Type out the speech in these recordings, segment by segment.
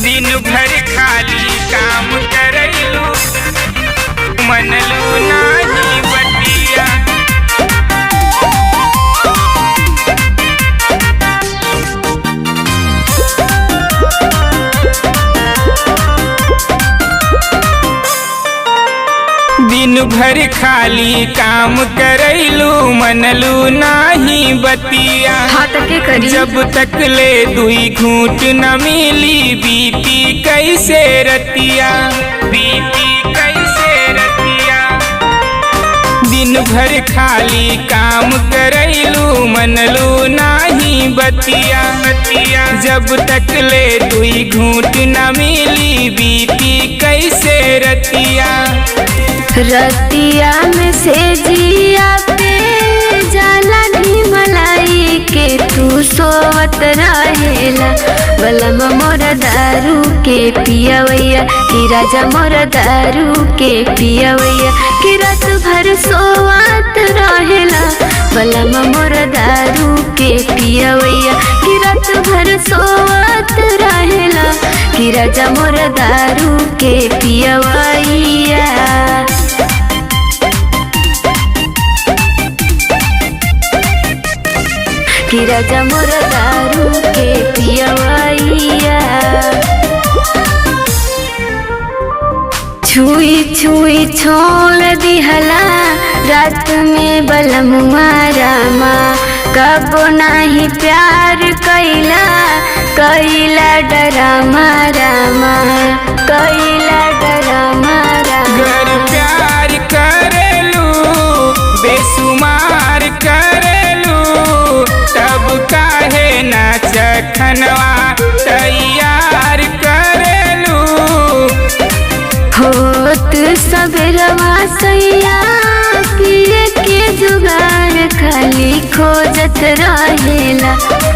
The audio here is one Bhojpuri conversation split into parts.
दिन भर खाली काम करैलू, मनलू नाही बतिया। दिन भर खाली काम करैलू, मनलू नाही बतिया। हाँ त के करी? जब तक ले दुई घूंट न मिली, बीती कैसे रतिया, बीती कैसे रतिया। दिन भर खाली काम करैलू, मनलू नाही बतिया, बतिया। जब तक ले दुई घूंट न मिली, बीती कैसे रतिया। रतिया में से जिया पे जाला मलाई के तू सोवत रहेला। बलम मोर दारू के पियवैया कि राजा मोर दारू के पियवैया कि रात भर सोवत रहेला। बलम मोर दारू के पियवैया कि रात भर सोवत रहेला कि राजा मोर दारू के पियवैया। कि राजा मोर दारू के पियवैया। छुई छुई छोड़ दिहला रात में बलमुआ रामा, कबो नाही प्यार कैला कैला डरामा रामा, कैला डरामा रामा। घर प्यार करेलू, बेसुमार करेलू, तब काहे ना चखनवा तैयार करेलू। होत सबरवा सैया पिए के जुगाड़ खाली खोजत रहेला।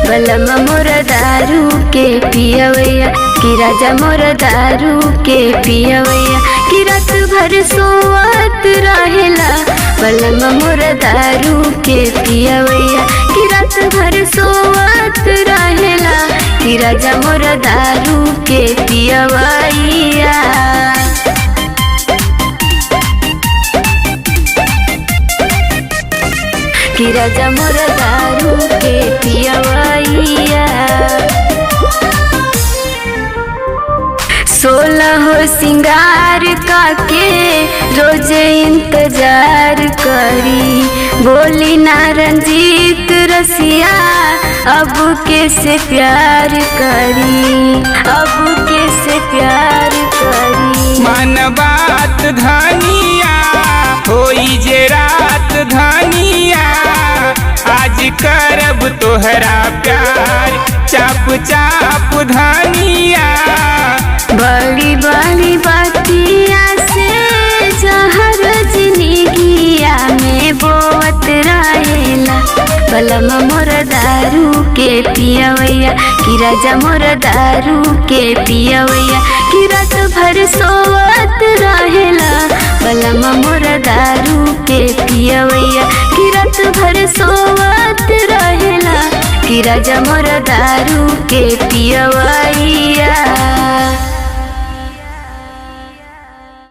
बलम मोर दारू के पियवैया कि राजा मोर दारू के पियवैया कि रात भर सोवत रहेला। बलम मोर दारू के पियवैया कि रात भर सोवत रहेला कि राजा मोर दारू के पियवैया। कि राजा मोर दारू के पियवैया। 16 हो सिंगार काके रोज इंतजार करी, बोली ना रंजीत रसिया अब कैसे प्यार करी, अब कैसे प्यार करी। मन बात धनिया होई जे रात धनिया, आज करब तोहरा प्यार चाप चाप धनिया। बड़ी बड़ी बतिया से जहर जिंदगिया में बोवत रहेला। बलम मोर दारू के पियवैया कि राजा मोर दारू के पियवैया कि रात भर सोवत रहेला। बलम मोर दारू के पियवैया कि रात भर सोवत रहेला कि राजा मोर दारू के पियवैया।